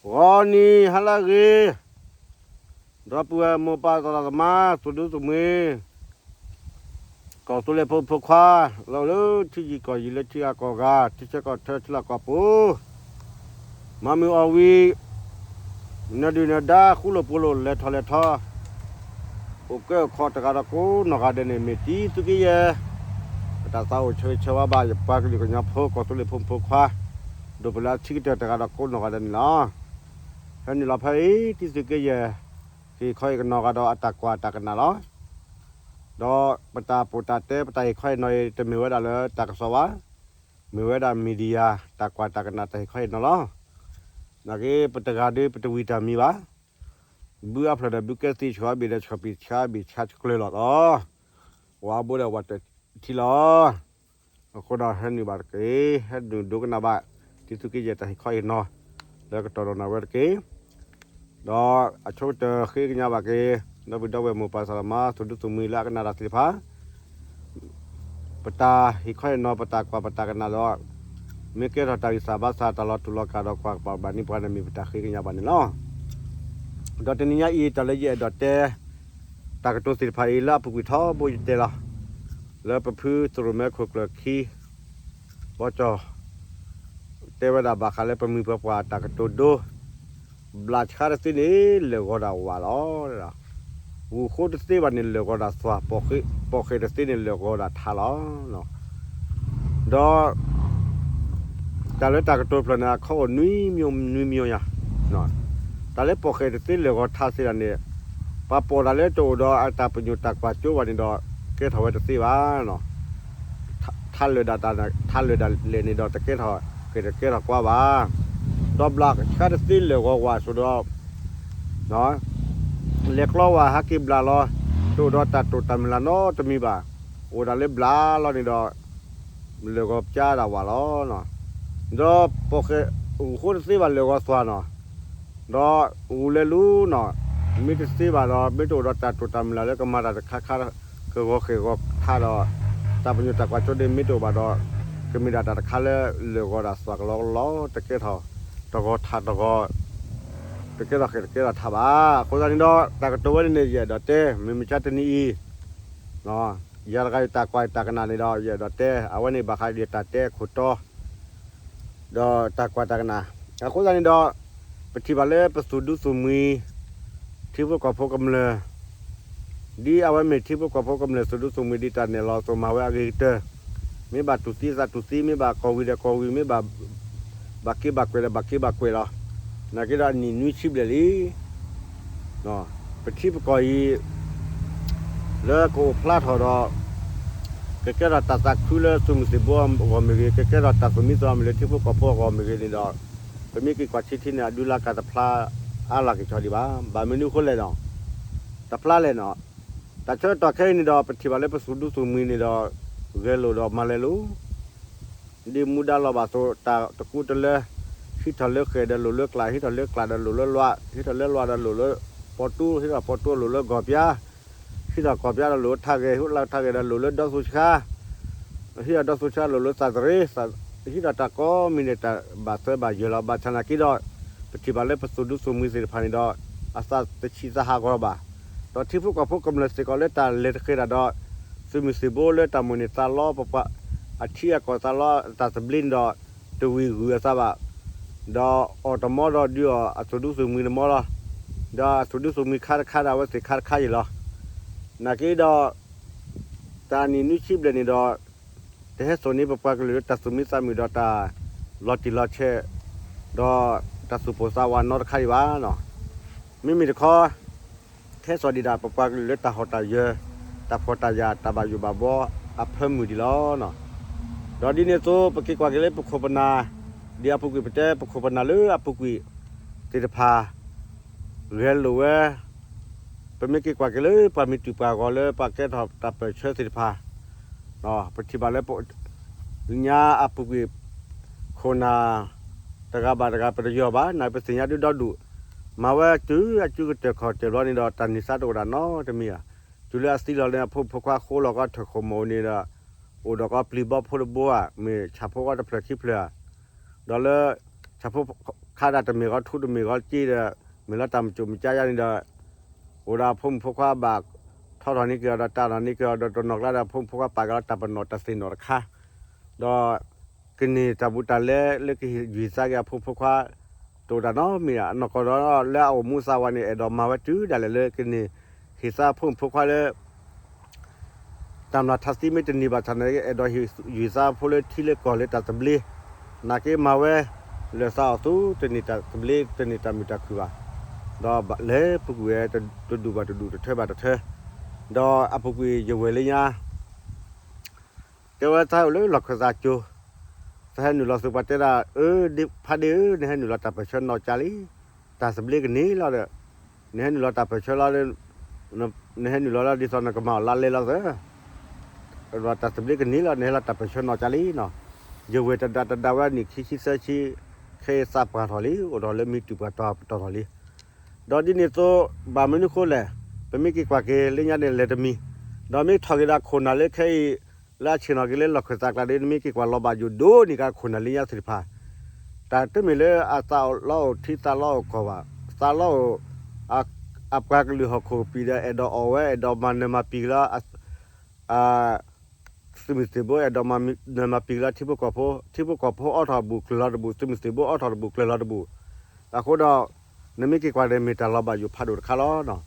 ဂီၤနံၤဟါလၢအဂ့ၤ, ဒီပုၢ်ဝဲၢ်မိၢ်ပၢ်သရၣ်သမါ သူၣ်ဒူသူၣ်မှံ ကီၢ်သူလ့ၤဖိမုၣ်ဖိခွါ, လီၤလၢထံယံၤကီၢ်ယံၤ လၢထံဂၤကီၢ်ဂၤ, ထံဆၢကီၢ်ဆၢ ထံလီၢ်ကီၢ်ပူၤ, မၤမုာ်အီၣ်ဝံၤ, နဒုၣ်နဒါ ဃူလိာ်ဖိးလိာ် လဲၤထီၣ်လဲၤထီ, အိၣ်ကဲအိၣ်ခီတဂၤဒီးကိးနီၢ်ဂၤဒဲးန့ၣ် မ့ၢ်တံၤသုးက့ယဲၢ်, ပတၢ်သးအိၣ်ဆၢဂ့ၤဆၢဝါဘၣ် ယပှၤကလုာ်ကညီဖိ ကီၢ်သူလ့ၤဖိမုၣ်ဖိခွါ, ဒီးပလၢအထံကတၢၢ်တဂၤဒီးကိးနီၢ်ဂၤဒဲးန့ၣ်လီၤ. ဖဲန့ၣ်လီၤဖဲအံၤ တံၤသုးက့ယဲၢ် ကဟ့ၣ်ခီဟ့ၣ်ကနီၤဂၤဒီးအတၢ်ကွၢ်တၢ်ကနၣ်လီၤ. ဒီးပတၢ်ပီးတၢ်တဲ ပတၢ်ဟ့ၣ်ခီဟ့ၣ်နီၤအံၤ တမ့ၢ်ဝဲဒၣ်လၢတၢ်ကစီၣ်ဘၣ်, မ့ၢ်ဝဲဒၣ် media တၢ်ကွၢ်တၢ်ကနၣ်တၢ်ဟ့ၣ်ခီဟ့ၣ်နီၤလီၤ. နာ်က့ ပတဂၤဒီးပတဝံၤတၢ်မံၤဘၣ်, ဘုအါဖျၢၣ်ဒီးဘုကဲသ့ ဆှီဘ့ၣ်ဒီး ဆှီပံၤဆှါဘ့ၣ်ဆှါတကျၢၤလီၤသီ, ဝၤဘိဒီးဝၤတထံလီၤ. အဃိဒီးဟဲနုာ်ဘၣ်တက့ၢ်, ဟဲနုာ်ဒိကနၣ်ဘၣ် တံၤသုးက့ယဲၢ်တၢ်ဟ့ၣ်ခီဟ့ၣ်နီၤ လၢကတီၢ်ဒီးနၢ်ဝဲတက့ၢ်. ဒီးအဆိကတၢၢ်ဃ့ကညးဘၣ်က့ၤ ဒီပုၢ်ဒီဝဲၢ်မိၢ်ပၢ်သရၣ်သမါ သူၣ်ဒူသူၣ်မှံလၢအကနၣ်တၢ်သ့ၣ်တဖၣ်, ပတၢ်ဟ့ၣ်ခီဟ့ၣ်နီၤ ပတၢ်ကွၢ်ပတၢ်ကနၣ်ဒီး မ့ၢ်ကဲထီၣ်တၢ်ဂံၢ်စၢ်ဘါစၢ် တၢ်လီၤတူာ်လီၤကာ်ဒီးကွၢ်ကပၤဘၣ်န့ၢ်ပှၤန့ၣ် မ့ၢ်ပတၢ်ဃ့ကညးဘၣ်န့ၣ်လီၤ. ဒီးတနံၤညါအံၤ တၢ်လၢယအဲၣ်ဒိးတဲ တၢ်ကတိၤသ့ၣ်တဖၣ်အံၤ လၢအပူၤကွံာ်ထီဘိယတဲလီၤ. လၢပဖုသရိၣ်မဲခိၣ်ကျၢၢ်ခံ ဘီကၠီၣ် တဲဝဲဒၣ်ဘၣ်ဃးလၢပမိၢ်ပပၢ်တၢ်ကတိၤဒိ ဘျးဆါတသ့န့ၣ် လၢာ်ဂီၤဒၣ်ဝၣ်လီၤ. ဂုၢ်ဃိတသ့ဘၣ်န့ၣ် လၢာ်ဂီၤဒၣ်သွၣ်, ပီၣ်ဃဲၤတသ့န့ၣ် လၢာ်ဂီၤဒၣ်ထးလီၤ. ဒီး တၢ်လၢတၢ်ကတိၤဖျၢၣ်န့ၣ် အခီအိၣ်နွံမံၤနွံမံၤညါ, တၢ်လၢပီၣ်ဃဲၤတသ့လၢာ်ဂီၤထးသ့ဒၣ်န့ၣ် ပှၤပိာ်တၢ်လၢတအိၣ်ဒီးအတၢ်ပညိၣ်တၢ်ကွၢ်စိဘၣ်န့ၣ်ဒီး ကဲထီၣ်ဝဲတသ့ဘၣ်. ထးလၢာ်ဒၣ်တၢ်, ထးလၢာ်ဒၣ်လဲာ်န့ၣ်ဒီး တကဲထီၣ်ဃဲၤတကဲထီၣ်ကွၢ်ဘၣ်. ဒီးဘျးဆါတသ့လၢာ်ဂီၤဝၣ်ဆိဒီး လဲၤကျီဝၣ်ဟးက့ၤဘျးလီၤ, တအိၣ်ဒီးတၢ်တိာ်တၢ်မုၢ်လၢ်နီတမံၤဘၣ်. အိၣ်ဒၣ်လၢဘျးလီၤန့ၣ်ဒီး လၢာ်ဂီၤကၠါဒၣ်ဝၣ်လီၤ. ဒီးပီၣ်ဃဲၤဂုၢ်ဃိတသ့ဘၣ်လၢာ်ဂီၤသွၣ်နီၤ, ဒီးဂုၢ်လဲၤလူၤနီၤ, မ့ၢ်တသ့ဘၣ်ဒီး မ့ၢ်တအိၣ်ဒီးတၢ်တိာ်တၢ်မုၢ်လၢ်လၢကမၤတၢ်တခါခါ ကဂီၤဃဲၤဂီၤထးဒီး တၢ်ပညိၣ်တၢ်ကွၢ်စိန့ၣ်မ့ၢ်တအိၣ်ဘၣ်ဒီး ကမ့ၢ်ဒၣ်တၢ်တခါလၢလၢာ်ဂီၤဒၣ်သွၣ်ကလီကလီ တကဲထီၣ်တဂီၤထးတဂီၤ တကဲထီၣ်ဃဲၤတကဲထီၣ်ထးဘၣ်. အဃိသတးန့ၣ်ဒီး တၢ်ကတိၤဝဲန့ၣ်န့ၣ် ယအဲၣ်ဒိးတဲ မုၢ်မဆါတနံၤအံၤ ယၤတဂၤယတၢ်ကွၢ်တၢ်ကနၣ်န့ၣ်ဒီး ယအဲၣ်ဒိးတဲ အဝဲန့ၣ်ဘၣ်ဃးဒီးတၢ်တဲအခိၣ်တီ ဒီးတၢ်ကွၢ်တၢ်ကနၣ်. အဃိသတးန့ၣ်ဒီး ပထံၣ်ဘၣ်လၢပသူၣ်ဒူသူၣ်မှံ ထံဖိကီၢ်ဖိကမျၢၢ် ဒ်အဝဲမ့ၢ်ထံဖိကီၢ်ဖိကမျၢၢ်သူၣ်ဒူသူၣ်မှံဒ်တၢ်နဲၣ်လီၤအသိး မၤဝဲအဂ့ၤကတၢၢ်, မ့ၢ်ဘၣ်တူၢ်သံသးတူၢ်သံ, မ့ၢ်ဘၣ်ကီၢ်ဝံၤဒီးကီၢ်ဝံၤ, မ့ၢ်ဘၣ် ဘၣ်က့ဘၣ်ကွဲးဒီးဘၣ်က့ဘၣ်ကွဲးလီၤ. နာ်က့ဒီးအနံၣ်နွံဆံဘျဲၣ်လံ ပထံပကီၢ်အံၤ လၢကအိၣ်ဖျါထီၣ်ဒီး ကကဲထီၣ်တၢ်သးခုလၢသူၣ်မုၢ်သံၣ်ဘိအဂီၢ်မ့ၢ်ဂ့ၤ, ကကဲထီၣ်တၢ်သူၣ်မံသးမုာ်လၢထံဖိကီၢ်ဖိအဂီၢ်မ့ၢ်ဂ့ၤန့ၣ်ဒီး ပမ့ၢ်က့ၤကွၢ်ထံထံန့ၣ် အဒုးလၢကၢ်တဖျါအါလၢ်က့ၤထီၣ်ဒံးဘၣ်. ဘၣ်မနုၤအဃိလဲၣ်နီၤ, တဖျါလဲၣ်နီၤ, တၢ်ဆၢကတီၢ်ခဲအံၤန့ၣ်ဒီး ပထံၣ်ဘၣ်လၢပသူၣ်ဒူသူၣ်မှံန့ၣ်ဒီး ဂဲၤလိာ်ဒီးမၤလဲၤလိာ် ဒ်မူဒါလီၤဘၣ်အသိး တၢ်တကူတလၢ ဟံးထီၣ်လၢဃဲၣ်ဒီးလိၤလၢကျး, ဟံးထီၣ်လၢကျးဒီးလိၤလၢလွး, ဟံးထီၣ်လၢလွးဒီးလိၤလၢပီတူ, ဟံးထီၣ်ပီတူလိၤလၢကီၢ်ပျါ, ဟံးထီၣ်ကီၢ်ပျါဒီးလိၤလၢထးဂဲၤ, ဟံးထီၣ်ထးဂဲၤဒီးလိၤလၢဒီသူဆှါ, ဟံးထီၣ်ဒီသူဆှါလိၤလၢသးတရ့, ဟံးထီၣ်တၢ်ကိးမံၤန့ၣ် တၢ်ဘၣ်သၢဘၣ်ယဲၢ်လီၤ. ဘၣ်ဆၣ်နာ်က့ဒီး ပထံၣ်ဘၣ်လၢပသူၣ်ဒူသူၣ်မှံသ့ၣ်တဖၣ်န့ၣ်ဒီး အသးတဆံးသးဟးဂီၤဘၣ်. ဒီးထံဖိကီၢ်ဖိကမျၢၢ်စ့ၢ်ကီးလၢတၢ်လဲၤတဃ့ဒၣ်ဒီး သုးမုၢ်သံၣ်ဘိလၢတၢ်မိၣ်န့ၢ်သးလီ ပပှၤအထံအကီၢ်သးလီအတၢ်သဘျ့န့ၣ်ဒီး တဝံၤဂုာ်အသးဘၣ်. ဒီးအီၣ်တမီဒီးဒုးအီၣ်အသူၣ်ဒူသူၣ်မှံတမီလီၤ. ဒီးအသူၣ်ဒူသူၣ်မှံခါတခါဒီးအဝဲသ့ၣ်ခါတခါအံၤလီၤ. နာ်က့ဒီး တၢ်နံၣ်နွံဆံဘျဲၣ်န့ၣ်ဒီး တဟဲစိာ်န့ၢ်ပပှၤကလုာ်လၢတၢ်သူၣ်မံသးမုာ်ဒီးတၢ်လီၤတံၢ်လီၤဆဲး ဒီးတၢ်သူၣ်ပိၢ်သးဝးနီတခါအံၤဘၣ်. မ့မ့ၢ်တခီ ဟဲစိာ်ဒံးဒၣ်ပပှၤကလုာ်လၢတၢ်ဟီၣ်တၢ်ယၢၤ တၢ်ဖှီၣ်တၢ်ယာ် တၢ်ဘၣ်ယိၣ်ဘၣ်ဘှီအဖၢမုၢ်ဒံးလီၤ. ဒီးဒ်န့ၣ်အသိး ပက့ၤကွၢ်က့ၤလၢပခိၣ်ပနၢ် ဒ်အပူၤကွံာ် ပတဲပခိၣ်ပနၢ်လၢအပူၤကွံာ်သ့ၣ်တဖၣ် ဂဲၤလိာ်ဝဲ ပမ့ၢ်က့ၤကွၢ်က့ၤလၢပှၤမ့ၢ်တုၤပှၤဂီၤလၢပှၤကဲထီၣ်တၢ်ပၢၢ်ဆၢသ့ၣ်တဖၣ် ပထံၣ်ဘၣ်လၢ ညါအပူၤကွံာ် ခိၣ်နၢ် တဂၤဘၣ်တဂၤ ပတယီၤဘၣ် နာ်ပသ့ၣ်ညါဒုဒီဒူၣ် မၤဝဲတုၤအစုကတၢၢ်ခီၣ်တၢၢ်ဘျီန့ၣ်ဒီး တၢ်န့ၢ်သါတအိၣ်ဒၣ်နီတမံၤဧါ. တုၤလၢအသံလီၤန့ၣ် အဖိမုၣ်ဖိခွါဃိလီၤကီးထၢၣ်ခိၣ်မီၣ်န့ၣ်ဒီး အိၣ်ဒီးကီးပျံၤဘီဖိတဘိဧါ မ့ၢ်ဆၣ်ဖိကီးတဖျၢၣ်ခံဖျၢၣ်ဧါ ဒီးလၢ ဆၣ်ဖိ ခါဒၣ်တမ့ၢ်ဂီၤထူတမ့ၢ်ဂီၤစ့ဒီး မ့ၢ်လီၤတၢ်မုၢ်ကၠိၣ်မုၢ်ကၠါယါန့ၣ်ဒီး အိၣ်ဒီးအဖိမုၣ်ဖိခွါဘၣ်ထီၣ်ထီၣ်န့ၢ်က့ၤအီၤဒီးတၢ်နီၣ်န့ၢ်က့ၤအီၤဒီးတနီၤကျါဒီး အဖိမုၣ်ဖိခွါပာ်က့ၤလီၤတၢ်ပနီၣ်တၢ်သ့ၣ်နီၣ်တခါ ဒီး ကန့ၢ်တၢ်ဘူးတၢ်လဲလၢကဟ့ၣ်ဂံၢ်စၢ်က့ၤအဖိဖိခွါ တအိၣ်တၢ်နီတမံၤ အနီၢ်ကီၢ်ဒီးလၢအအိၣ်မူသးဝးန့ၣ် အဲၣ်ဒိးမၤဝဲတုၤဒၣ်လဲာ်လၢကန့ၢ် ဟ့ၣ်သါဖိမုၣ်ဖိခွါလၢ တၢ်မျၢ်ထါသံမ့ၢ်တန့ၢ်ဘၣ်ဆၣ်န့ၣ် အဲၣ်ဒိးဟ့ၣ်ဂံၢ်သးဖိလၢထံလၢကီၢ်လၢတၢ်သဘျ့ နာ်က့မၤဝဲ လၢာ်သးအီၣ်သူ တန့ၢ်တၢ်သဘျ့ တန့ၢ်တၢ်မုာ်တၢ်ခုၣ်ဘၣ် ဒီးလဲၤပူၤကွံာ်ဝဲ တဒူၣ်ဘၣ်တဒူၣ် တထၢဘၣ်တထၢ ဒီးအပူၤကွံာ်ယဝဲၢ်လၢညါ တဲဝဲသးဟဲအိၣ်လၢလီၢ်ခၢၣ်သးကၠိ သးဟဲနုာ်လီၤသုးပှၤတဲဒၣ် အၢ ဖးဒ့ဧၢ နဟဲနုာ်လီၤတၢ်ပၢၢ်ဆၢနီၢ်ကၠးလံ, တၢ်သဘျ့ကန့ၢ်လီၤဒီး နဟဲနုာ်လီၤတၢ်ပၢၢ်ဆၢလီၤဒီး နဟဲနုာ်လီၤလီၤဒ်သိးနကမၤအီၣ်လါလဲလီၤသၢ တၢ်သဘျ့ကန့ၢ်လီၤ နဟဲလီၤတၢ်ပၢၢ်ဆၢနီၢ်ကၠးလံနီၤ, ယဝဲၢ်တဒၣ်တဒၣ်ဝဲနံၣ်ခံဆံသၢဆံ ခဲအံၤသးပှၢ်ထီၣ်လံ အိၣ်ထီၣ်လၢမံတူၢ်ပှၢ်တီၤပတီၢ်ထီၣ်လံ ဒီးဒ်န့ၣ်အသိး ဘၣ်မနုၤဃိလဲၣ်, ပမ့ၢ်က့ၤကွၢ်က့ၤလၢညါန့ၣ်လဲၤတမံၤ, ဒီးမ့ၢ်ထီၣ်က့ၤဒီးခိၣ်နၢ်လၢခဲအံၤ လၢအဆ့ၣ်နီၤက့ၤလၢလီၢ်ခၢၣ်သးကျါဒီး နမ့ၢ်က့ၤကွၢ်လီၤဘၣ်ယိၣ်ဒိၣ်န့ၢ်က့ၤခိၣ်နၢ်လၢညါသ့ၣ်တဖၣ်, တၢ်တမ့ၢ်လၢအသးလီၤအိၣ်ထံသးလီၤအိၣ်ကီၢ်ဘၣ်, သးလီၤအိၣ် အပှၤကလုာ်ဟီၣ်ခိၣ်ပံၤဒီး အဲၣ်ဒိးအီၣ်ဝဲ အဲၣ်ဒိးမၤနၢၤမၤပံၤက့ၤလီၤ သုးမုၢ်သံၣ်ဘိ အဲၣ်ဒိးမၤနၢၤမၤပံၤက့ၤလီၤထံဖိကီၢ်ဖိ, ထံဖိကီၢ်ဖိအိးထီၣ်တဘူၣ်ကျၢၤလီၤတဘူၣ်, သုးမုၢ်သံၣ်ဘိအိးထီၣ်တဘူၣ်ကျၢၤလီၤတဘူၣ်, အဃိဒီး နမ့ၢ်က့ၤကွၢ်ဒီးမ့ၢ်တၢ်လီၤဘၣ်ယိၣ်ဖးဒိၣ်တခါလီၤ.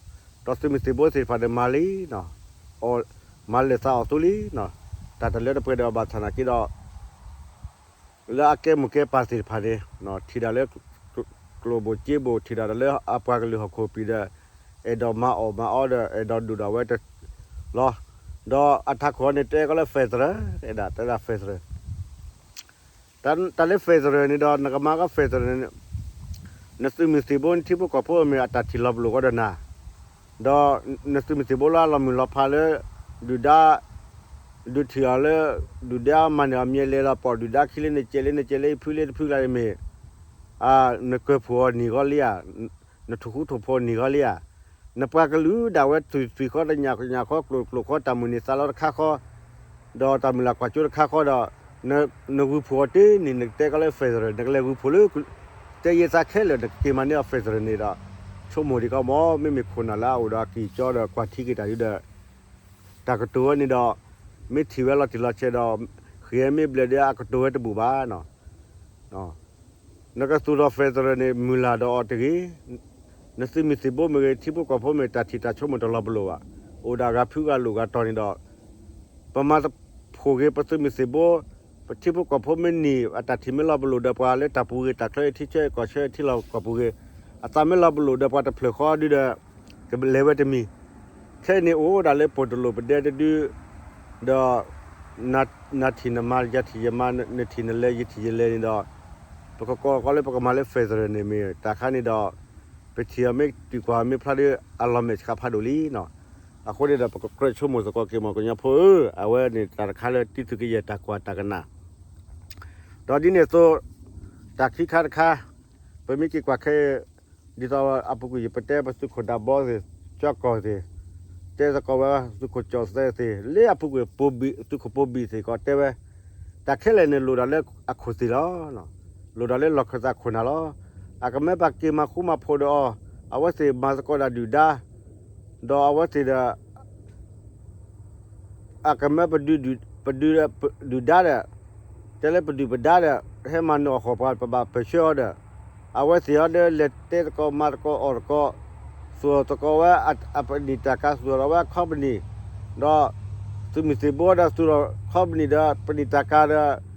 ဒီးသုးမုၢ်သံၣ်ဘိသ့ၣ်တဖၣ်ဒီးမၤလံ, မၤလၢာ်သးအီၣ်သူလံ, တၢ်တလၢတပှဲၤဒီးဘၣ်ဆၣ်နာ်က့ဒီး လၢအကဲမိၢ်ကဲပၢ်သ့ၣ်တဖၣ်န့ၣ် ထံၣ်ဒၣ်လၢ ကျိၣ်ဘိၣ်စ့ဘိၣ် ထံၣ်ဒၣ်လၢအပှၤကလုာ်ဟီၣ်ခိၣ်ပံၤဒီး အဲၣ်ဒိးမၤအီၣ်မၤအီဒီး အဲၣ်ဒိးဒိၣ်ဒၣ်ဝဲတလီၤ, ဒီးအထးခိၣ်အံၤန့ၣ် တဲကီးလၢ federal တဲဒၣ် federal တၢ်လၢ federal န့ၣ်ဒီး နကမၤကီး federal န့ၣ် နသုးမုၢ်သံၣ်ဘိ နထံဖိကီၢ်ဖိမ့ၢ်အတၢ်ထံၣ်လီၤပလိာ်ဃီဒီးနၤ, ဒီးနသုးမုၢ်သံၣ်ဘိလၢအလီၤမုၢ်လီၤဖးလၢ ဒုၣ်ဒါ ဒုးထံၣ်အီၤလၢ ဒုၣ်ဒါမၤန့ၢ်အီၤမံၤလဲၤလီၤပိာ်ဒုၣ်ဒါခံလၢနကဲးလၢနကဲးလၢဖုလၢတဖုကျါန့ၣ်မ့ၢ် နကၢၢ်ဖှိၣ်အီၤနံၤဂီၢ်လံဧါ, နထိၣ်ဃူထိၣ်ဖိးနံၤဂီၢ်လံဧါ, နပှၤကလုာ်ဒၣ်ဝဲသွံၣ်သွံၣ်ဃီတညၣ်ညၣ်ဃီကျိၣ်ကျိၣ်ဃီတၢ်မုၢ်န့ၢ်သးလီတခါဃီ, ဒီးတၢ်မုၢ်လၢ်ကွၢ်စိတခါဃီဒီး နဂုၢ်ဖှိၣ်အီၤတ့ၢ်န့ၣ် နကတဲကီးလၢ federal နကလဲၤဂုၢ်ဖှိၣ်လၢ တဲယဲသးခဲလၢာ် နကက့ၤမၤန့ၢ်အီၤ federal န့ၣ်ဒီး ဆိကမိၣ်ဒံးကီးမ့ၢ် မ့မ့ၢ်ခိၣ်နၢ်လၢအအိၣ်ဒီးအကံၢ်ကၠီဒီးကွၢ်ထံက့ၤတၢ်ဒုဒီး တၢ်ကတိၤဝဲန့ၣ်ဒီး မ့ၢ်ထံၣ်ဝဲလီၤတံၢ်လီၤဆဲးဒီး ဃ့မ့ၢ်ဘျဲးဒီးအကတိၤဝဲတဘူၣ်ဘၣ်နီၤ နကသူၣ်ထီၣ် federal န့ၣ် မုၢ်လၢ်ဒီးအီၤတဂ့ၤ, နသုးမုၢ်သံၣ်ဘိမ့ၢ်ဂ့ၤ ထံဖိကီၢ်ဖိမ့ၢ် တၢ်ထံၣ်တၢ်ဆိကမိၣ်တလီၤပလိာ်ဘၣ်, အိၣ်ဒၣ်ဂၤဖုဂၤလိာ်ဂၤတီၤန့ၣ်ဒီး ပမၤတဖှိၣ်ဂ့ၤ ပသုးမုၢ်သံၣ်ဘိ, ပထံဖိကီၢ်ဖိမ့ၢ်နံၤ အတၢ်ထံၣ်မ့ၢ်လီၤပလိာ်ဒီးပှၤလၢတၢ်ပူၤဂ့ၤ တၢ်ချၢထံဆၢကီၢ်ဆၢထံလီၢ်ကီၢ်ပူၤဂ့ၤ, အသးမ့ၢ်လီၤပလိာ်ဒီးပှၤတဖျၢၣ်ဃီဒုဒီး ကလဲၤဝဲတမံၤ, ခဲအံၤန့ၣ်အိၣ်ဒၣ်လၢပိာ်တလိာ်ပဒဲတဒု ဒီး နၤထံၣ်နမါ ယၤထံၣ်ယမါ နထံၣ်နလဲၤ ယထံၣ်ယလဲၤန့ၣ်ဒီး ပကကိးကီးလၢပကမၤလၢ federal န့ၣ်မ့ၢ်တၢ်ခါန့ၣ်ဒီး ပထံၣ်အီၤမ့ၢ်တုၤကွၢ်မ့ၢ်ဖျါဒီး အလီၤမဲာ်ဆှးဖးဒိၣ်လံနီၤ. အဃိန့ၣ်ဒီး ပကကြၢးဆိကမိၣ်သကိးက့ၤမ့ၢ်ကညီဖိဧၢ, အဝဲန့ၣ်တၢ်တခါလၢတံသုးကယဲၢ်တၢ်ကွၢ်တၢ်ကနၣ် ဒီးဒ်န့ၣ်အသိး တၢ်ခံခါတခါ ပမ့ၢ်က့ၤကွၢ်ခဲအံၤ ဒ်သိးအပူၤကွံာ်ယပတဲပသုးခိၣ်ဒးဘီသ့ၣ် ကၠီကီၢ်သ့ၣ် တဲသကိးဝဲသုးခိၣ်ကၠီၣ်သဲးသ့ၣ် လၢအပူၤကွံာ် သုးခိၣ်ပိာ်ဘံၣ်သ့ၣ်ကီးတဲဝဲ တၢ်ခဲလၢာ်န့ၣ်လိၣ်ဒၣ်လၢအခိၣ်သ့ၣ်လီၤ. လိၣ်ဒၣ်လၢလီၢ်ခၢၣ်သးခိၣ်နၢ်လီၤ. အကမၢပှၤက့ၤမၤဃူမၤဖိးဒီးအီၤ အဝဲသ့ၣ်မၤသကိးဒၣ်ဒုၣ်ဒါ ဒီးအဝဲသ့ၣ်ဒီး အကမၢပဒုး ပဒုး ဒုၣ်ဒါဒီး တဲလၢပဒုၣ်ပဒါဒီး ဟဲမၤနၢၤအီၣ်ဃီၣ်ပှၤ ပဘၣ်ပၢၢ်ဆၢအီၤဒီး အဝဲသ့ၣ်အီၤဒီး လဲၤတဲသကိးမၤသကိးအီၣ်သကိး သူၣ်ထီၣ်သကိးဝဲအပနံၣ်တၢ်ကၤ သူၣ်ထီၣ်ဝဲ company ဒီး သုးမုၢ်သံၣ်ဘိဒီးသူၣ်ထီၣ် company ဒီး ပနံၣ်တၢ်ကၤဒီး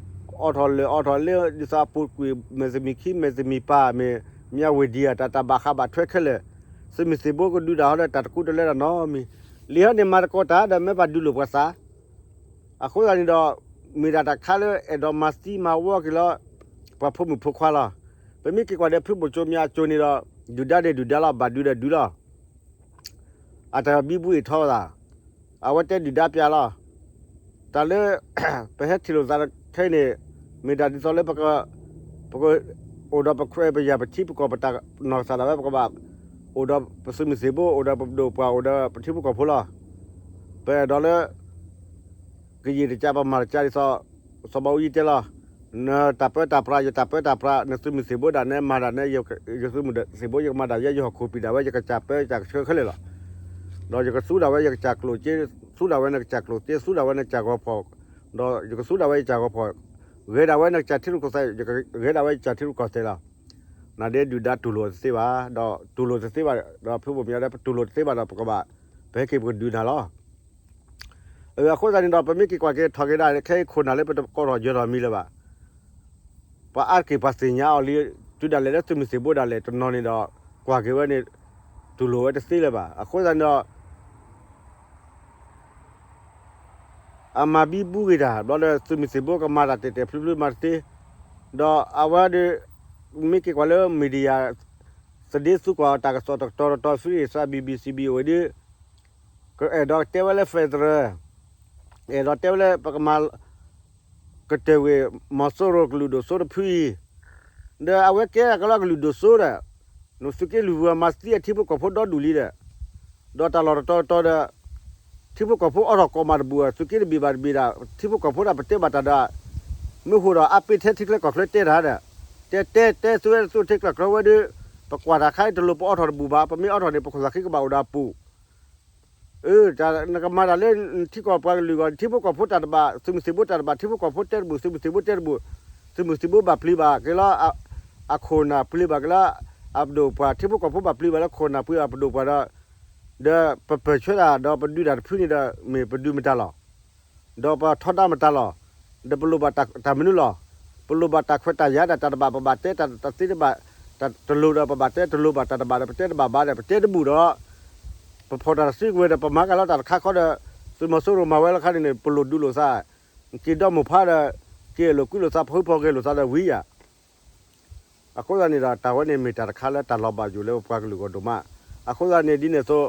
အီၣ်ထီၣ်လၢာ်အီၣ်ထီၣ်လၢ ဒ်သိးအပူၤကွံာ် မဲာ်သမံၤခံ မဲာ်သမံၤပၢ် မ့ၢ်မၠၣ်ဝ့ၢ်ဒံးဧါ တၢ်တၢ်ဘၣ်ဃးဘၣ်ထွဲခဲလၢာ် သုးမုၢ်သံၣ်ဘိကဒုးတၢ်ဟီဒီး တၢ်တကူတလၢတၢ်နီတမံၤ လံာ်ဟီန့ၣ် မၤသကိးတၢ်ဒီး မၢပှၤဒုးလိာ်ပှၤသး အဃိသတးန့ၣ်ဒီး မ့ၢ်ဒၣ်တၢ်ခါလၢအဲၣ်ဒိးမၤသံမၤဝီက့ၤလီၤ ပှၤဖိမုၣ်ဖိခွါလီၤ. ပမ့ၢ်က့ၤကွၢ်ဒီးဖုဘိၣ်ကၠိမၠါအကၠိန့ၣ်ဒီး ဒုၣ်ဒါဒီးဒုၣ်ဒါလီၤ ဘၣ်ဒုးဒီးဒုးလီၤ အတၢ်ဘံဘူအံၣ်ထီသး အဝဲတဲဒုၣ်ဒါပျးလီၤ. တၢ်လၢ ပဟဲထံၣ်လိာ်သးခဲအံၤန့ၣ် မ့ၢ်ဒၣ်ဒ်သိးလၢ ပကအိၣ်ဒီးပခွဲးပယာ်ပထံပကီၢ် ပတၢ်နီၢ်ကစၢ်ဒၣ်ဝဲ ပကဘၣ်အိၣ်ဒီးပသုးမုၢ်သံၣ်ဘိ အိၣ်ဒီးပဒိၣ်ပှၢ် အိၣ်ဒီးပထံဖိကီၢ်ဖိလီၤ. ပအဲၣ်ဒိးလၢ ကယံာ်တကး ပမၤတကးဒ်သိး စီၤဘးအူကၠံတဲလီၤ. နတၢ်ပၢတၢ်ပြး ယတၢ်ပၢတၢ်ပြး နသုးမုၢ်သံၣ်ဘိဒၣ်နဲမၤဒၣ်နဲ ယသုးမုၢ်သံၣ်ဘိ ယကမၤဒၣ်ယဲ ယဟီၣ်ခိၣ်ပံာ်ဒၣ်ဝဲ ယကစၢ်ပၢယတၢ်ကဆှၢခဲလၢာ်လီၤ. ဒီးယကသူဒၣ်ဝဲယကစၢ်ကျိၣ်စ့ သူဒၣ်ဝဲနကစၢ်ကျိၣ်စ့ သူဒၣ်ဝဲနကစၢ်ဂီၤဖီၣ် ဒီးယကသူဒၣ်ဝဲယကစၢ်ဂီၤဖီၣ် ဂဲၤဒၣ်ဝဲနကစၢ်ထံရူၢ်ကီၢ်သဲး ယကဂဲၤဒၣ်ဝဲယကစၢ်ထံရူၢ်ကီၢ်သဲးလီၤ. နဒဲဒုၣ်ဒါတူၢ်လိာ်တသ့ဘၣ် ဒီးတူၢ်လိာ်တသ့ဘၣ် ဒီးဖုဘိၣ်မံၤဒီး ပတူၢ်လိာ်တသ့ဘၣ်ဒီး ပကဘၣ် ပဟဲက့ၤပကဒုးနၤလီၤ. အဃိသတးန့ၣ်ဒီး ပမ့ၢ်က့ၤကွၢ်က့ၤထီၣ်က့ၤဒၣ် ခဲအံၤခိၣ်နၢ်လၢပတကိးထီၣ်ယၢၤထီၣ်မံၤလၢၤဘၣ်. ပှၤအါတက့ၢ်ပှၤသ့ၣ်ညါအီၤလံ, တုၤဒၣ်လဲာ်လၢသုးမုၢ်သံၣ်ဘိဒၣ်လဲာ်တနီၤန့ၣ်ဒီး ကွၢ်က့ၤဝဲန့ၣ် တူၢ်လိာ်ဝဲတသ့လၢၤဘၣ်. အဃိသတးန့ၣ်ဒီး အမၤဘံဘူဂ့ၤတၢ် ဘျီဒီးသုးမုၢ်သံၣ်ဘိကမၤတၢ်တဲာ်တဲာ်ဖျုးဖျုးမၤတသ့, ဒီးအဝဲဒီး မ့ၢ်က့ၤကွၢ်လၢ media သဒ့သူကွၢ်တၢ်ကစီၣ်တတီၤတတီၤ သရံးစး BBC VOA ဒ် အဲၣ်ဒိးတဲဝဲလၢ federal အဲၣ်ဒိးတဲဝဲလၢပကမၤ ကတၢၢ်ဝ့ၢ် မီၤစိရိၤကလုာ်ဒိၣ်စိတဖုအံၤ, ဒီးအဝဲကဲကလီကလုာ်ဒိၣ်စိဒီး နသုးက့လွံၢ်ပူၤမၤသံအထံဖိကီၢ်ဖိဒီဒူၣ်လံဒီး, ဒီးတၢ်လီၢ်တတီၤတတီၤဒီး ထံဖိကီၢ်ဖိအိးထီၣ်ကိးမးတဘူၣ်, သုးက့တဘ့ၣ်ဘၣ်တဘ့ၣ်ဒီး ထံဖိကီၢ်ဖိဒီးပတဲဘၣ်တၢ်ဒီး မ့ၢ်ဟူးဒီးအါပ့ၤထဲထံချၢကီၢ်ချၢတဲတၢ်ဒီး, တဲတဲတဲသုဝဲသုးထဲကျၢၢ်ကျၢၢ်ဝဲဒီး ပကွၢ်တၢ်ခါအံၤတလိၣ်ပအိးထီၣ်တဘူၣ်ဘၣ်, ပမ့ၢ်အိးထီၣ်န့ၣ် ပခိၣ်သၣ်ဃံကဘၣ်အိၣ်ဒီးအပူၤ အၢ နကမၤတၢ်လၢထံကီၢ်ပှၤကလုာ်အဂီၢ်, ထံဖိကီၢ်ဖိတၢ်တဘၣ်, သုးမုၢ်သံၣ်ဘိတၢ်တဘၣ်, ထံဖိကီၢ်ဖိတဲတဘူၣ်, သုးမုၢ်သံၣ်ဘိတဲတဘူၣ်, သုးမုၢ်သံၣ်ဘိဘၣ်ပျံၤဘၣ်က့ၤလၢ အခိၣ်နၢ်ပျံၤဘၣ်က့ၤလၢ အပဒိၣ်ပှၢ်, ထံဖိကီၢ်ဖိဘၣ်ပျံၤဘၣ်လၢခိၣ်နၢ်ပျံၤအပဒိၣ်ပှၢ်ဒီး, ဒီးပပၢၢ်ဆၢတၢ်ဒီးပဒုးတၢ်တဖုန့ၣ်ဒီး မ့ၢ်ပဒုးမတၤလီၤ. ဒီးပထီဒါမတၤလီၤ. ဒီးပလိၣ်ဘၣ်တၢ်မနုၤလီၤ. ပလိၣ်ဘၣ်တၢ်ခွဲးတၢ်ယာ်ဒၣ်တၢ်တဘၣ်, ပဘၣ်တဲတၢ်တသ့တဘၣ်, တၢ်တလိၤဒီးပဘၣ်တဲ, တလိၤဘၣ်တၢ်တဘၣ်ဒီး ပတဲတဘၣ်ဘၣ်ဒီး ပတဲတဘူၣ်ဒီး ပဖီၣ်တၢ်စုကဝဲၤဒီး ပမၤကလီတၢ်တခါခီဒီး သုးမီၤစိရိၤမၤဝဲလၢခါန့ၣ်န့ၣ် ပလိၣ်ဒုးလိာ်သး, က့ၤဒီမိၢ်ဖးဒီး က့ၤအလိာ်ကွံလိာ်သး ဖီဖီဂဲၤလိာ်သးဒီးဝံၤယၤ အဃိသတးန့ၣ်ဒီး တၢ်ဝဲန့ၣ်မ့ၢ်တၢ်တခါလၢတၢ်လီၤဘၣ်ယိၣ်လၢပပှၤကလုာ်အဂီၢ်ဒိၣ်မး. အဃိသတးန့ၣ်ဒ်န့ၣ်အသိး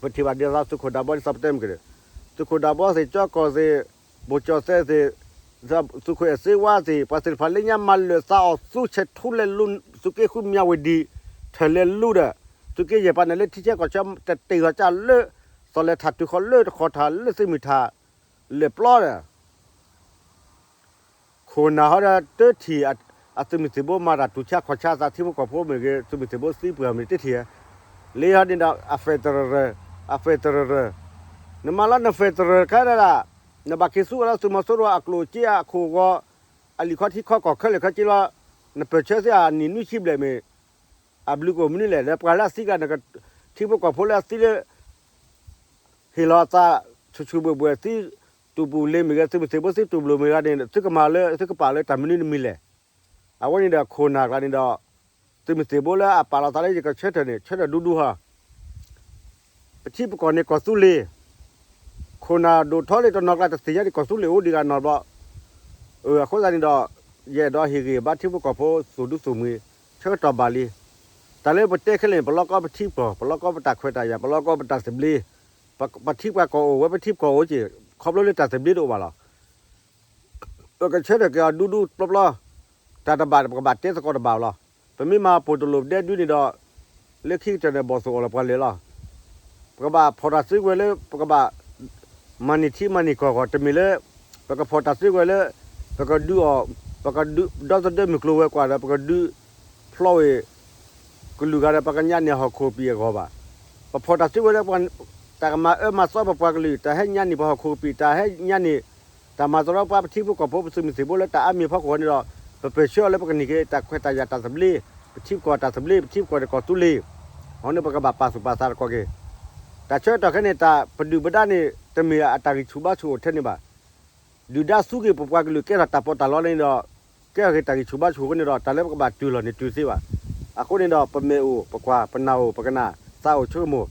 ပထံၣ်ဘၣ်ဒ်သိးသုးခိၣ်ဒးဘီ ဒ်သိးပတဲမ့ၢ်က့ၤန့ၣ်, သုးခိၣ်ဒးဘီသ့ၣ်, ကၠီကီၢ်သ့ၣ်, ဘိၣ်ကၠီၣ်သဲးသ့ၣ်, သုးခိၣ်အဲၣ်စ့ဝါသ့ၣ်, ပှၤသ့ၣ်တဖၣ်လၢညါမၤလၢာ်သးအီၣ်သူဆဲးထူလဲၤလိၤ သုးက့ဃုမၠးဝ့ၤဒံး ထၢၣ်လဲၤလိၤဒီး သုးက့ယဲၢ်ပၤန့ၣ်လၢထံဆၢကီၢ်ဆၢ တတ့ၢ်ဂီၤကၢ်လၢ သီၣ်လဲၤထၢၣ်တုၤဃီၤလၢတခီၣ်ထၢၣ်လၢသ့ၣ်မုၢ်ထၢၣ် လဲၤပျီဒီး ခိၣ်နၢ်ဟီဒီးတထံၣ် အသုးမုၢ်သံၣ်ဘိမၤတၢ်တူၢ်ဆါခီၣ်ဆါသး ထံဖိကီၢ်ဖိမ့ၢ်ဂ့ၤ သုးမုၢ်သံၣ်ဘိသံပှၢ်မ့ၢ်တထံၣ်ဧါ. လၢဟီဒ်န့ၣ်ဒီး အ federal, အ federal, နမၤလီၤန federal ခါဒၣ်ဒၣ် နဘၣ်က့ၤသူအီၤလၢသုးမီၤစိရိၤအကျိၣ်အစ့အခိၣ်အဂီၤ အလံာ်ခီထံခီကီၢ်ခဲလၢာ်ခဲဆ့လီၤ. နပၢၢ်ဆၢသ့ၣ်အနံၣ်နွံဆံဘျဲၣ်မ့ၢ် အဘျုးကအိၣ်မနုၤလဲၣ်. ဒီးပှၤလၢအသံကျါန့ၣ် ထံဖိကီၢ်ဖိလၢအသံလၢ ဟ့ၣ်လီၤသးဆူၣ်ဆူၣ်ဘှဲၣ်ဘှဲၣ် သံတူၢ်ပူၤလ့ၤမ့ၢ်ဂ့ၤ သုးမုၢ်သံၣ်ဘိသံတူၢ်ပူၤလ့ၤမ့ၢ်ဂ့ၤန့ၣ် သုကမၤလၢ သုကပာ်လၢတၢ်မနုၤတမံၤလဲၣ်. အဝဲန့ၣ်ဒီးခိၣ်နၢ်ကျါန့ၣ်ဒီး သုးမုၢ်သံၣ်ဘိလၢအပာ်လီၤသးလၢယကဆၢထၢၣ်န့ၣ် ဆၢထၢၣ်ဒူဒူဟီ ပထံပကီၢ်န့ၣ်ကီၢ်သူလ့ၤ, ခိၣ်နၢ်ဒိၣ်ထီလၢတနီၤကျါတသ့ၣ်ညါဒံးကီၢ်သူလ့ၤအိၣ်ဒံးဂၤနီတဘျီ. အဃိသတးန့ၣ်ဒီး ယအဲၣ်ဒိးဟ့ၣ်ဂံၢ်ဘါထံဖိကီၢ်ဖိသူၣ်ဒူသူၣ်မှံၤ ဆၢကတီၢ်ဘၣ်လံ. တၢ်လၢပတဲခဲလၢာ်န့ၣ် ပလီၢ်ကီပထံပကီၢ်, ပလီၢ်ကီပတၢ်ခွဲးတၢ်ယာ်, ပလီၢ်ကီပတၢ်သဘျ့, ပထံပှၤကီၢ်အိၣ်ဝဲပထံပကီၢ်အိၣ်က့ၢ် ခီဖျိလၢတၢ်သဘျ့တအိၣ်ဘၣ်လီၤ. ပကဆၢထၢၣ်က့ၤအီၤဒူဒူပျီပျီ, တၢ်တဘၣ်ပကဘၣ်တဲသကိးတဘၣ်လီၤ. ပမ့ၢ်မၤပိာ်တလိၣ်ပဒဲဒုန့ၣ်ဒီး လၢခံကတၢၢ်န့ၣ် ဘီၣ်သိၣ်အီၣ်လီၤပှၤလၢာ်လီၤ. ပကဘၣ်ဖီၣ်တၢ်စုကဝဲၤလၢ ပကဘၣ်မၤန့ၢ်ထံမၤန့ၢ်ကီၢ်အဂီၢ်, တမ့ၢ်လၢ ပကဖီၣ်တၢ်စုကဝဲၤလၢ ပကဒုးအီၣ် ပကဒုးဒီသဒၢမုၢ်ကျိၤဝဲၤကွာ်ဒီး ပကဒုးဖျီဝဲ ကလုာ်ဂၤဒီး ပကညါန့ၢ်ဟီၣ်ခိၣ်ပံာ်အဂီၢ်ဘၣ်. ပဖီၣ်တၢ်စုကဝဲၤလၢ တၢ်ကမၤအၢမၤသီပပှၤကလုာ်, တၢ်ဟဲညါန့ၢ်ပဟီၣ်ခိၣ်ပံာ်, တၢ်ဟဲညါန့ၢ် တၢ်မၤသရီပှၤပထံဖိကီၢ်ဖိ ပသုးမုၢ်သံၣ်ဘိလၢတၢ်အါမံၤအဖီခိၣ်န့ၣ်ဒီး ပပၢၢ်ဆၢအီၤလၢပကန့ၢ်က့ၤတၢ်ခွဲးတၢ်ယာ်တၢ်သဘျ့, ပထံပကီၢ်တၢ်သဘျ့, ပထံပကီၢ်န့ၣ်ကီၢ်သူလ့ၤ, အဃိန့ၣ် ပကဘၣ်ပာ်သူၣ်ပာ်သးသကိးက့ၤ တၢ်ဆၢကတီၢ်ခဲအံၤန့ၣ် တၢ်ပဒုၣ်ပဒါန့ၣ် တမ့ၢ်အတၢ်ဂံၢ်ဆူၣ်ဘါဆူၣ်အိၣ်ထဲန့ၣ်ဘၣ်. ဒုၣ်ဒါသူက့ၤပပှၤကလုာ်ကဲထီၣ်တၢ်ပီးတၢ်လီန့ၣ်ဒီး ကဲထီၣ်က့ၤတၢ်ဂံၢ်ဆူၣ်ဘါဆူၣ်အဃိန့ၣ်ဒီး တၢ်လၢပကဘၣ်တုၤလီၤန့ၣ်တုၤသ့ဘၣ်. အဃိန့ၣ်ဒီး ပမဲာ်အိၣ်ပကွၢ်, ပနၢ်အိၣ်ပကနၣ်, သးအိၣ်ဆိကမိၣ်,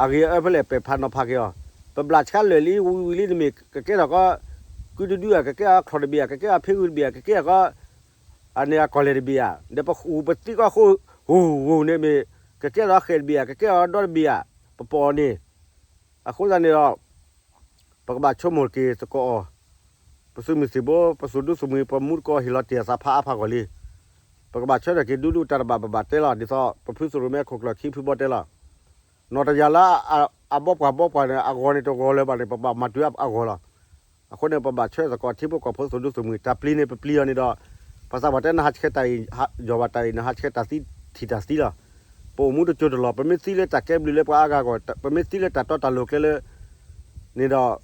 အဂ့ၤအအၢဖဲလဲၣ် ပဲာ်ဖးနီၤဖးက့ၤအီၤ, ပဘျၣ်ဆှါလၢာ်လံ ဝံၤဝံၤလံ နမ့ၢ်ကကဲထီၣ်ကီး ကုဒုဒုဧါ, ကကဲအီၤခီၣ်တဘ့ၣ်ဧါ, ကကဲအီၤဖ့ဂုၤတဘ့ၣ်ဧါ, ကကဲအီၤကီး အန့ၣ်အကီၢ်လဲၢ်တဘ့ၣ်ဧါ, ဒီးပဃူပသံကီၢ်ဃိ ဟူးဟူးန့ၣ်မ့ၢ် ကကဲထီၣ်ဃဲၣ်တဘ့ၣ်ဧါ, ကကဲအီၤဒီတဘ့ၣ်ဧါ, ပပိာ်အီၤန့ၣ်. အဃိသတးန့ၣ်ဒီး ပကဘၣ်ဆိကမိၣ်က့ၤသကိးအီၤ, ပသုးမုၢ်သံၣ်ဘိ ပသုးဒူသုးမုၢ် ပမူတကိးဟ့ၣ်လီၤတ့ၢ်အသးဖးအါဖးဂီၢ်လံ. ပကဘၣ်ဆၢထၢၣ်က့ၤဒူဒူတၢ်တဘၣ်ဘၣ်ဘၣ်တဲလီၤ. ဒ်သိးပဖုသရိၣ်မဲခိၣ်ကျၢၢ်ခံဖုဘီတဲလီၤ. နီၢ်တယၢ်လၢအဘီပှၢ်ဘီပှၢ်န့ၣ် အဂီၤန့ၣ်တဂီၤလၢၤဘၣ်န့ၣ် ပဘၣ်မၤတုၤအဂီၤလီၤ. အဃိန့ၣ် ပဘၣ်ဆၢထၢၣ်သကိးထံဖိကီၢ်ဖိသူၣ်ဒူသးမုာ် တၢ်ပျံၤန့ၣ် ပပျံၤအီၤန့ၣ်ဒီး ပှၤသးပှၢ်တဲနဟးဆှဲးတၢ်အံၤ ယီၢ်ဘၣ်တၢ်အံၤ နဟးဆှဲးတၢ်သံထံၣ်တၢ်သံလီၤ. ပအိၣ်မူတစိၤတလီၢ် ပမ့ၢ်သံလၢတၢ်ကဲဘျုးလၢပှၤအါဂၤအဂီၢ် ပမ့ၢ်သံလၢတၢ်တီတၢ်လိၤကျဲလၢ န့ၣ်ဒီး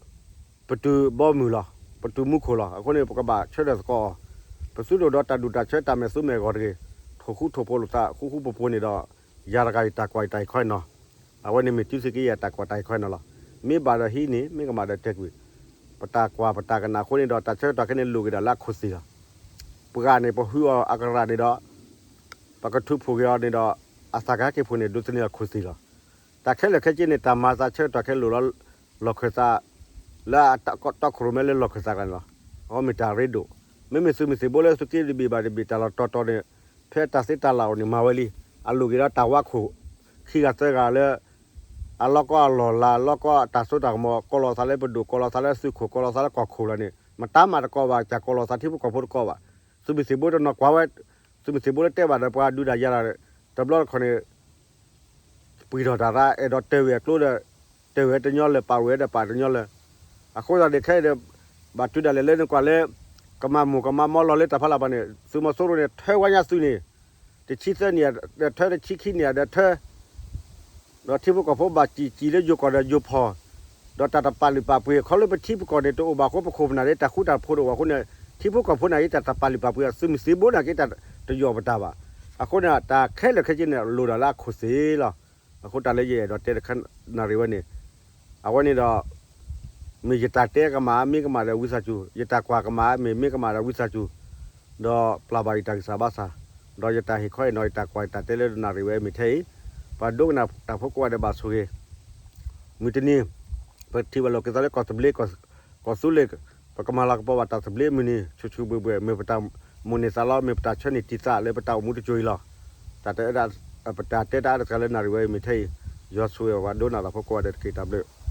ပတုၤဘီမုၢ်လီၤ. ပတုၤမူခိၣ်လီၤ. အဃိန့ၣ် ပကဘၣ်ဆၢထၢၣ်သကိးအီၤ, ပသုတအိၣ်ဒီးတၢ်ဒူၣ်တၢ်ဆၢတၢ်မဲာ်သူမဲာ်ဂီၤတဂ့ၤ, ထိၣ်ဃူထိၣ်ဖိးလိာ်သး ဃူဃူဖိးဖိးန့ၣ်ဒီး ယၤတဂၤယတၢ်ကွၢ်ယတၢ်အံၤခီနီၤ. အဝဲန့ၣ်မ့ၢ်တုၤသ့က့ယဲၢ်တၢ်ကွၢ်တၢ်အံၤခီနီၤလီၤ. မ့ၢ်ဘၣ်ဒီးဟံးန့ၢ် မ့ၢ်ကမၣ်ဒီးတဲကွံာ်, ပတၢ်ကွၢ်ပတၢ်ကနၣ်အဃိန့ၣ်ဒီး တၢ်ဆၢကတီၢ်ခဲန့ၣ်လိၣ်က့ၤဒၣ်လၢအခိၣ်သ့ၣ်လီၤ. ပှၤန့ၣ် ပဟုအီၤအကရၢ်န့ၣ်ဒီး ပကထုးဖှိၣ်က့ၤအီၤန့ၣ်ဒီး အသးကဟဲက့ၤဖှိၣ်န့ၣ် ဒိးသန့ၤအခိၣ်သ့ၣ်လီၤ. တၢ်ခဲလၢာ်ခဲဆ့န့ၣ် တၢ်မၤသးဆၢကတီၢ်ခဲလိၣ်လီၤ လီၢ်ခၢၣ်သး လၢအတီခိၣ်ရိၣ်မဲလၢလီၢ်ခၢၣ်သးကျါန့ၣ်လီၤ. အဝဲမ့ၢ်တၢ်ရ့ဒိၣ်, မ့မ့ၢ်သုးမုၢ်သံၣ်ဘိလၢသုးက့တဘ့ၣ်ဘၣ်တဘ့ၣ် တၢ်လီၢ်တီတီန့ၣ် ဖဲတၢ်သ့တၢ်လၢ်အိၣ်န့ၣ် မၤဝဲလံ. အလိၣ်က့ၤဒီးတၢ်ဝါခိၣ် ခံဂၤသၢဂၤလၢ အလီၢ်ကီအလီၢ်လၤ လီၢ်ကီတၢ်စိတၢ်ကမီၤ ကိးလီၤသးလၢပဒိၣ် ကိးလီၤသးလၢသုးခိၣ် ကိးလီၤသးလၢကီၢ်ခိၣ်လီၤန့ၣ် မတၤမးတကိးဘၣ် ကကိးလီၤသးထံဖိကီၢ်ဖိတကိးဘၣ်. သုးမုၢ်သံၣ်ဘိတနီၤကွၢ်ဝဲ, သုးမုၢ်သံၣ်ဘိလၢတဲဘၣ်ဒီးပှၤဒုးတၢ်ယၤတၢ် တဘျီတခီၣ်န့ၣ် ပှံၢ်ထီၣ်တၢ်သး အဲၣ်ဒိးတဲဝဲအကျိဒီး တဲဝဲတညီလၢၤ ပာ်ဝဲဒီးပာ်တညီလၢၤ. အဃိသတးန့ၣ် ခဲအံၤဒီး ဘၣ်တုၤဒၣ်လဲာ်လၢနကွၢ်လၢ ကမၤမိၢ်ကမၤမီလီၤလၢတၢ်ဖီလာ်ပှၤန့ၣ် သုးမီၤစိရိၤန့ၣ် ထၢဝဲညါသုးန့ၣ် တဆံသၢနံၣ်ဒီးထၢ တဆံခံနံၣ်ဒီးထၢ ဒီးထံဖိကီၢ်ဖိဘၣ်စံၣ်စံၣ်လၢယိၤကီၢ်ဒီးယိၤဖီၣ်, ဒီးတၢ်တပာ်လုၢ်ပာ်ပှ့ၤ ခီလၢပထံပကီၢ်န့ၣ် တအိၣ်ဘၣ်အဃိ ပခိၣ်ပနၢ်ဒ်တၢ်ဃူတၢ်ဖိးတအိၣ်ဘၣ်အဃိန့ၣ် ထံဖိကီၢ်ဖိန့ၣ်က့ တၢ်တပာ်လုၢ်ပာ်ပှ့ၤ သုးမုၢ်သံၣ်ဘိန့ၣ်က့ တၢ်တယီၣ်ပတၢ်ဘၣ်. အဃိန့ၣ် တၢ်ခဲလၢာ်ခဲဆ့န့ၣ် လိၣ်ဒၣ်လၢအခိၣ်သ့ၣ်လီၤ. အဃိတၢ်လၢယအဲၣ်ဒိးတဲတခါနၣ်ရံၣ်ဝဲန့ၣ် အဝဲန့ၣ်ဒီး မ့ၢ်ယတၢ်တဲကမၣ် မ့ၢ်ကမၣ်ဒီးဝံသးစူၤ, ယတၢ်ကွၢ်ကမၣ် မ့ၢ်မ့ၢ်ကမၣ်ဒီးဝံသးစူၤ, ဒီးပျၢ်ဘၣ်ယတၢ်ဂံၢ်စၢ်ဘါစၢ်, ဒီးယတၢ်ဟ့ၣ်ခီဟ့ၣ်နီၤ ယတၢ်ကွၢ်ယတၢ်တဲလၢနၣ်ရံၣ်ဝဲမ့ၢ်ထဲအံၤ, ပှၤဒိကနၣ်တၢ်ဖိကိးဂၤဒဲးဘၣ်ဆိၣ်ဂ့ၤ, မုၢ်တနံၤ ပထံၣ်ဘၣ်လိာ်က့ၤသးလၢကီၢ်သဘျ့ ကီၢ်သူလ့ၤ, ပကမၤလၤကပီၤဘၣ်တၢ်သဘျ့မုၢ်နံၤ ဆူၣ်ဆူၣ်ဘှဲၣ်ဘှဲၣ် မ့ၢ်ပတၢ်မိၣ်န့ၢ်သးလီ မ့ၢ်ပတၢ်ဆၢန့ၢ်တံၢ်သးလၢပတၢ်အိၣ်မူတစိၤအံၤလီၤ. တၢ်တဲ ပတၢ်တဲတၢ်အါတစှၤလၢနၣ်ရံၣ်ဝဲအံၤမ့ၢ်ထဲအံၤ, ယွၤဆိၣ်ဂ့ၤပှၤဒိကနၣ်တၢ်ဖိကိးဂၤဒဲးတက့ၢ် တၢ်ဘျုး